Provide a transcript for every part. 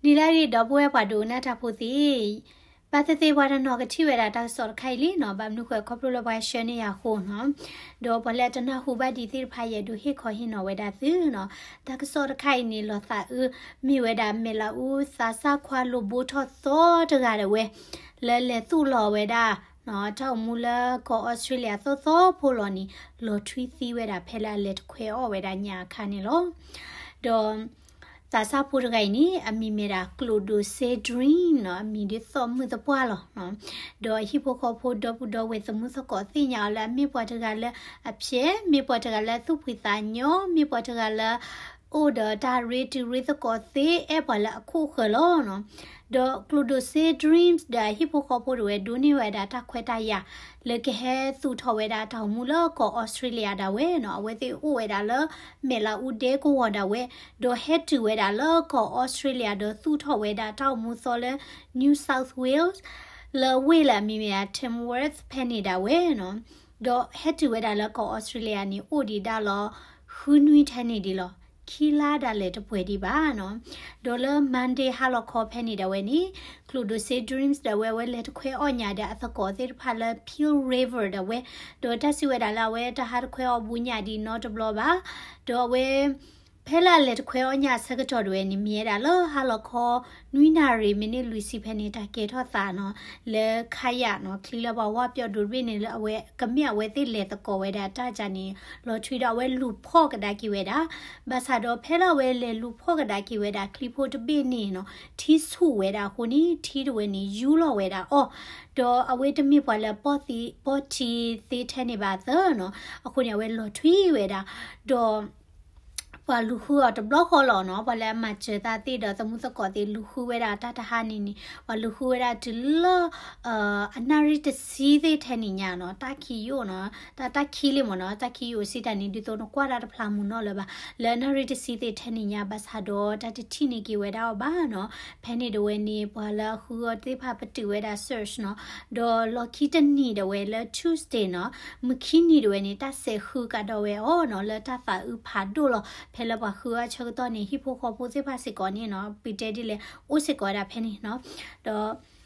နံၤလၢအဂ့ၤ ဒီပုၢ်ဝဲၢ်ပှၤဒိကနၣ်တၢ်ဖိသ့ၣ်, ဘၣ်သ့ၣ်သ့ၣ်ပှၤတနီၤကထံၣ်ဝဲဒၣ်တၢ်ကစီၣ်တခါအံၤလံနီၤ, ဘၣ်မနုၤဃိ ခီဖျိလၢပှၤဆှၢန့ၢ်ယၤအဃိနီၤ, ဒီးပှၤလၢအတနၢ်ဟူဘၣ်ဒံးသ့ၣ်တဖၣ် ယအဲၣ်ဒိးဟ့ၣ်ခီဟ့ၣ်နီၤဝဲဒၣ်သုနီၤ, တၢ်ကစီၣ်တခါအံၤန့ၣ် လီၤသးအုး မ့ၢ်ဝဲဒၣ်မဲာ်လးအူသးစၢ်ခွါလိာ်ဘိထီၣ်သီတဂၤဒၣ်ဝဲ လၢလဲၤသူၣ်လီၤဝဲဒၣ် တၢ်အိၣ်မူလၢကီၢ်အီစထြ့လယါသီသီဖိလီၤန့ၣ် လီၤထွံသံဝဲဒၣ်ဖဲလၢအလဲၤတခွဲအီၣ်ဝဲဒၣ်ညၣ်အခါန့ၣ်လီၤ. ဒီး သးစၢ်ဖိတဂၤအံၤန့ၣ် အမံၤမ့ၢ်ဒၣ် ကျိၣ်ဒိၣ်စ့ Dream နီၤ, အမံၤဒ်သိးမုၢ်သပှၢ်လီၤ. ဒီးဟံၣ်ဖိဃီဖိဒီပုၢ်ဒီဝဲၢ်သမူသကိးသ့ၣ်ညါအီၤလၢအမ့ၢ်ပှၤတဂၤလၢအဖျဲး, မ့ၢ်ပှၤတဂၤလၢသူၣ်ဖှံသးညီ, မ့ၢ်ပှၤတဂၤလၢ အိၣ်ဒီးတၢ်ရ့တံၤရ့သကိးသ့ အဲၣ်ပှၤလၢအခိၣ်ဃၢၤလီၤနီၤ. ဒီးကျိၣ်ဒိၣ်စ့ Dreams ဒီးအဟံၣ်ဖိဃီဖိတဝဲ ဒိးန့ၢ်ဝဲဒၣ်တၢ်ခွဲးတၢ်ယာ် လၢကဟဲသူၣ်ထီၣ်ဝဲဒၣ်တၢ်အိၣ်မူလၢကီၢ်အီစထြ့လယါဒၣ်ဝဲနီၤ. အဝဲသ့ၣ်အိၣ်ဝဲဒၣ်လၢ မဲာ်လးအူဒဲကဝီၤဒၣ်ဝဲ, ဒီးဟဲတုၤဝဲဒၣ်လၢကီၢ်အီစထြ့လယါ ဒီးသူၣ်ထီၣ်ဝဲဒၣ်တၢ်အိၣ်မူသီလၢ New South Wales လၢဝ့ၢ်လၢအမံၤမ့ၢ်ဒၣ် Tamworth ဖဲန့ၣ်ဒၣ်ဝဲနီၤ. ဒီးဟဲတုၤဝဲဒၣ်လၢကီၢ်အီစထြ့လယါန့ၣ် အိၣ်ဒံးဒၣ်လီၤ ဃုနွံထဲန့ၣ်ဒံးလီၤ. ခံလါဒၣ်လဲာ်တပှဲၤဒံးဘၣ်နီၤ. ဒီးလၢ Monday ဟါလီၤခီဖဲန့ၣ်ဒၣ်ဝဲန့ၣ် ကျိၣ်ဒိၣ်စ့ Dreams ဒၣ်ဝဲ အဝဲလဲၤတခွဲအီၣ်ညၣ်ဒီးအသကိးသ့ၣ်တဖၣ်လၢ Peel River ဒၣ်ဝဲ, ဒီးတၢ်စံးဝဲဒၣ်လၢအဝဲတဟါတခွဲအီၣ်ဘူးညၣ်ဒံးနီတဘျီဘၣ်. ဒီးအဝဲ ဖဲလၢအလဲၤတခွဲအီၣ်ညၣ်အဆၢကတီၢ်ဒၣ်ဝဲန့ၣ် မ့ၢ်ဝဲဒၣ်လၢဟါလီၤခီ နွံနၣ်ရံၣ် မံးနံးလွံၢ်ဆံဖဲန့ၣ် တၢ်ကဲထီၣ်သးနီၤ လၢ kayak နီၤ, ချံလၢပှၤဝၢ်ပၠီၣ်ဒိၣ်တဘ့ၣ်န့ၣ် လၢအဝဲကမ့ၢ်အဝဲသ့ၣ်လဲၤသကိးဝဲဒၣ်တၢ်ကန့ၣ် လီၤထွံဒီးအဝဲလူၤဖီၣ်ကဒါက့ၤဝဲဒၣ်. ဘၣ်ဆၣ်ဒီးဖဲလၢအဝဲလဲၤလူၤဖီၣ်ကဒါက့ၤဝဲဒၣ်ချံဖိတဘ့ၣ်န့ၣ်နီၤ ထံဆူၣ်ဝဲဒၣ်အဃိန့ၣ် ထံတဝဲန့ၣ်ယူလီၤဝဲဒၣ်အီၤ, ဒီးအဝဲတမ့ၢ်ပှၤလၢ ပီၢ်ထံသ့ထဲန့ၣ်ဘၣ်သၢနီၤ, အဃိန့ၣ် အဝဲလီၤထွံဝဲဒၣ်, ဒီး ပှၤလူၤဃုအီၤတဘျီဃီလီၤနီၤ, ပှၤလၢအမၤစၢၤသးသ့ၣ်ဒီးသမူသကိးသ့ၣ်လူၤဃုဝဲဒၣ်တၢ်တဟါန့ၣ်န့ၣ် ပှၤလူၤဃုဝဲဒၣ်တုၤလၢ အနၣ်ရံၣ်တဆံသ့ၣ်ထဲန့ၣ်ညါနီၤ, တၢ်ခံယိာ်နီၤ, တၢ်တၢ်ခံလံမ့ၢ်နီၤ, တၢ်ခံယိာ်စံးတၢ်န့ၣ် ဒ်သိးနကွၢ်တၢ်တဖျါမုာ်နီၢ်လၢၤဘၣ်, လၢအနၣ်ရံၣ်တဆံသ့ၣ်ထဲန့ၣ်ညါ ဘၣ်ဆၣ်ဒီးတၢ်တထံၣ်န့ၢ်က့ၤဝဲဒၣ်အီၤဘၣ်နီၤ. ဖဲန့ၣ်ဒၣ်ဝဲန့ၣ် ပှၤလၢအဃုအီၤသ့ၣ်တဖၣ်ပတုာ်ဝဲဒၣ် search နီၤ, ဒီးလီၢ်ခံတနံၤဒၣ်ဝဲလၢ Tuesday နီၤ, မုၢ်ခံနံၤဒၣ်ဝဲန့ၣ် တၢ်စဲးဃုကဒီးဝဲအီၤနီၤ, လၢတၢ်သးအုးဖးဒိၣ်လီၤ. ဖဲလၢပှၤဃုအီၤဆၢကတီၢ်န့ၣ် ဟံၣ်ဖိဃီဖိသ့ၣ်တဖၣ်စ့ၢ်ကီးန့ၣ်နီၤ ပတဲဒ်လဲၣ် အိၣ်စ့ၢ်ကီးဝဲဒၣ်ဖဲန့ၣ်နီၤ, ဒီး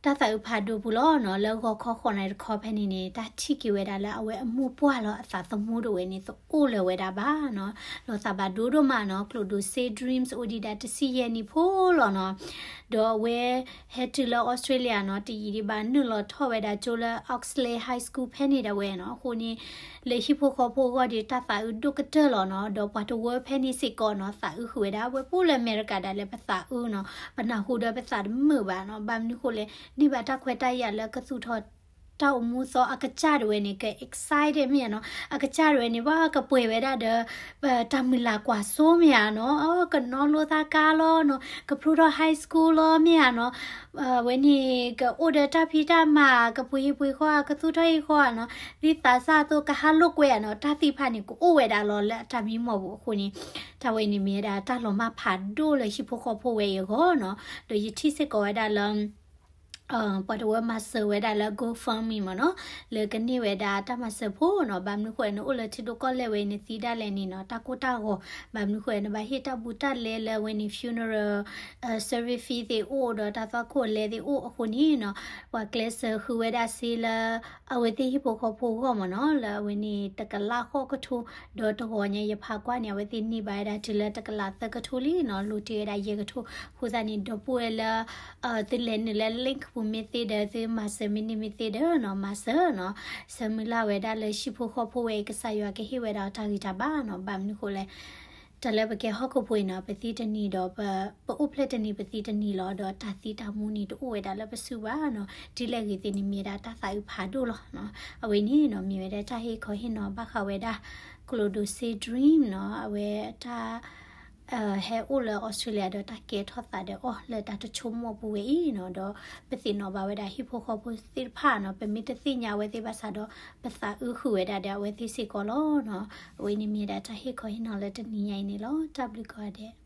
တၢ်သးအုးဖးဒိၣ်ပူၤလီၤနီၤ, လၢဂီၤခီဃိးနၣ်ရံၣ်တခီဖဲန့ၣ်န့ၣ် တၢ်ထံၣ်က့ၤဝဲဒၣ်လၢအဝဲအမိၢ်ပှၢ်လီၤအသးသမူဒၣ်ဝဲန့ၣ် တအိၣ်လၢၤဝဲဒၣ်ဘၣ်နီၤ. လီၤသးဘၣ်ဒိဒိၣ်မးနီၤ, ကျိၣ်ဒိၣ်စ့ Dreams အိၣ်ဒံးဒၣ်တဆံယဲၢ်နံၣ်ဖိလီၤနီၤ, ဒီးအဝဲ ဟဲတုၤလၢအီစထြ့လယါနီၤ, တယံာ်ဒံးဘၣ် နုာ်လီၤထီၣ်ဝဲဒၣ်ကၠိလၢ Oxley High School ဖဲန့ၣ်ဒၣ်ဝဲနီၤ, အဃိန့ၣ် လၢဟံၣ်ဖိဃီဖိအဂီၢ်ဒီး တၢ်သးအုးဒိၣ်ကတၢၢ်လီၤနီၤ, ဒီးပှၤတဝၢဖဲန့ၣ်စ့ၢ်ကီးနီၤ သးအုးဃုာ်ဝဲဒၣ်, အဝဲပအိၣ်လၢအမဲရကၤဒၣ်လဲာ် ပသးအုးနီၤ, ပနၢ်ဟူဒီးပသးတမုာ်ဘၣ်နီၤ, ဘၣ်မနုၤဃိလဲၣ် န့ၢ်ဘၣ်တၢ်ခွဲးတၢ်ယာ်လၢကသူၣ်ထီၣ် တၢ်အိၣ်မူသီအကစၢ်ဒၣ်ဝဲန့ၣ် က excited မ့ၢ်ဧါနီၤ, အကစၢ်ဒၣ်ဝဲန့ၣ် ဘၣ်ကပှဲၤဝဲဒၣ်ဒီး တၢ်မုၢ်လၢ်ကွၢ်စိမ့ၢ်ဧါနီၤ, ကနီလိသးကါလီၤနီၤ, ကဖျိထီၣ် high school လီၤမ့ၢ်ဧါနီၤ, ဝဲန့ၣ် ကအိၣ်ဒီးတၢ်ဖံးတၢ်မၤ ကပှ့ၤဟံၣ်ပှ့ၤဃီ ကသူၣ်ထီၣ်ဟံၣ်ဃီဧါနီၤ, ဒ်သးစၢ်အသိး ကဟးလိာ်ကွဲဧါနီၤ, တၢ်သ့ၣ်တဖၣ်န့ၣ် ကအိၣ်ဝဲဒၣ်လီၤလၢအတၢ်မံမီၢ်ပူၤအဃိန့ၣ်, တၢ်ဝဲန့ၣ်မ့ၢ်ဝဲဒၣ်တၢ်လီၤမၢ်ဖးဒိၣ်လၢဟံၣ်ဖိဃီဖိဝဲအံၤအဂီၢ်နီၤ, ဒီးယထံၣ်စ့ၢ်ကီးဝဲဒၣ်လၢ ပှၤတဝၢမၤစၢၤဝဲဒၣ်လၢ GoFundMe မ့ၢ်နီၤ, လၢကန့ၢ်ဝဲဒၣ်တၢ်မၤစၢၤဖိနီၤ, ဘၣ်မနုၤဃိ နအိၣ်လၢထံဒိၣ်ကီၢ်လဲၢ်ဝဲ နသံဒၣ်လဲာ်န့ၣ်နီၤ တၢ်ကိၢ်တၢ်ဂီၤ, ဘၣ်မနုၤဃိ နဘၣ်ဟ့ၣ်တၢ်ဘူးတၢ်လဲလၢအဝဲန့ၣ် funeral service fee သ့ၣ်အိၣ်ဒီးတၢ်သွၣ်ခိၣ်လဲသ့ၣ်အိၣ်အဃိန့ၣ်နီၤ, ပှၤကျဲးစၢးဃုဝဲဒၣ်စ့လၢ အဝဲသ့ၣ်ဟံၣ်ဖိဃီဖိအဂီၢ်မ့ၢ်နီၤ, လၢအဝဲန့ၣ် တကလးဃိးကထိ, ဒီးတဂီၤညါယဖးကွၢ်န့ၣ် အဝဲသ့ၣ်န့ၢ်ဘၣ်ဝဲဒၣ်တုၤလၢတကလးသၢကထိလံနီၤ, လိၣ်တ့ၢ်ဝဲဒၣ်ယဲၢ်ကထိ, အဃိသတးန့ၣ် ဒီပုၢ်ဝဲၢ်လၢ သုလဲၤနုာ်လၢ link ပူၤမ့ၢ်သ့ဒီး သုမၤစၢၤမ့ၢ်န့ၢ်မ့ၢ်သ့ဒီးနီၤ မၤစၢၤနီၤ, ဆၢမုၢ်လၢ်ဝဲဒၣ်လၢဟံၣ်ဖိဃီဖိဝဲအံၤ ကစၢ်ယွၤကဟ့ၣ်ဝဲဒၣ်တၢ်ဂံၢ်တၢ်ဘါနီၤ, ဘၣ်မနုၤဃိလဲၣ် တၢ်လၢပကဲဟီၣ်ခိၣ်ဖိအံၤနီၤ ပသံတနံၤဒီး ပအိၣ်ဖျဲၣ်တနံၤပသံတနံၤလီၤ, ဒီးတၢ်သံတၢ်မူန့ၣ် တအိၣ်ဝဲဒၣ်လၢပစုဘၣ်နီၤ, ဒ်လဲၣ်ဂ့ၤသ့ၣ်န့ၣ် မ့ၢ်ဝဲဒၣ်တၢ်သးအုးဖးဒိၣ်လီၤနီၤ, အဝဲန့ၣ်နီၤ မ့ၢ်ဝဲဒၣ်တၢ်ဟ့ၣ်ခီဟ့ၣ်နီၤဘၣ်ဃးဝဲဒၣ် ကျိၣ်ဒိၣ်စ့ Dream နီၤ, အဝဲတၢ် ဟဲအိၣ်လၢ Australia ဒီးတၢ်ကဲထီၣ်သးဒီးအီၤလၢတၢ်တဆိကမိၣ်ပူၤဝဲအံၤနီၤ, ဒီးပသ့ၣ်နီၣ်ဘၣ်ဝဲဒၣ်ဟံၣ်ဖိဃီဖိသ့ၣ်တဖၣ်နီၤ, ပမ့ၢ်တသ့ၣ်ညါအဝဲသ့ၣ်ဘၣ်ဆၣ်ဒီး ပသးအုးဃုာ်ဝဲဒၣ်ဒီးအဝဲသ့ၣ်စ့ၢ်ကီးလီၤနီၤ, အဝဲန့ၣ်မ့ၢ်ဝဲဒၣ်တၢ်ဟ့ၣ်ခီဟ့ၣ်နီၤလၢတနံၤညါအံၤန့ၣ်လီၤ, တၢ်ဘျုးကိးဂၤဒဲး.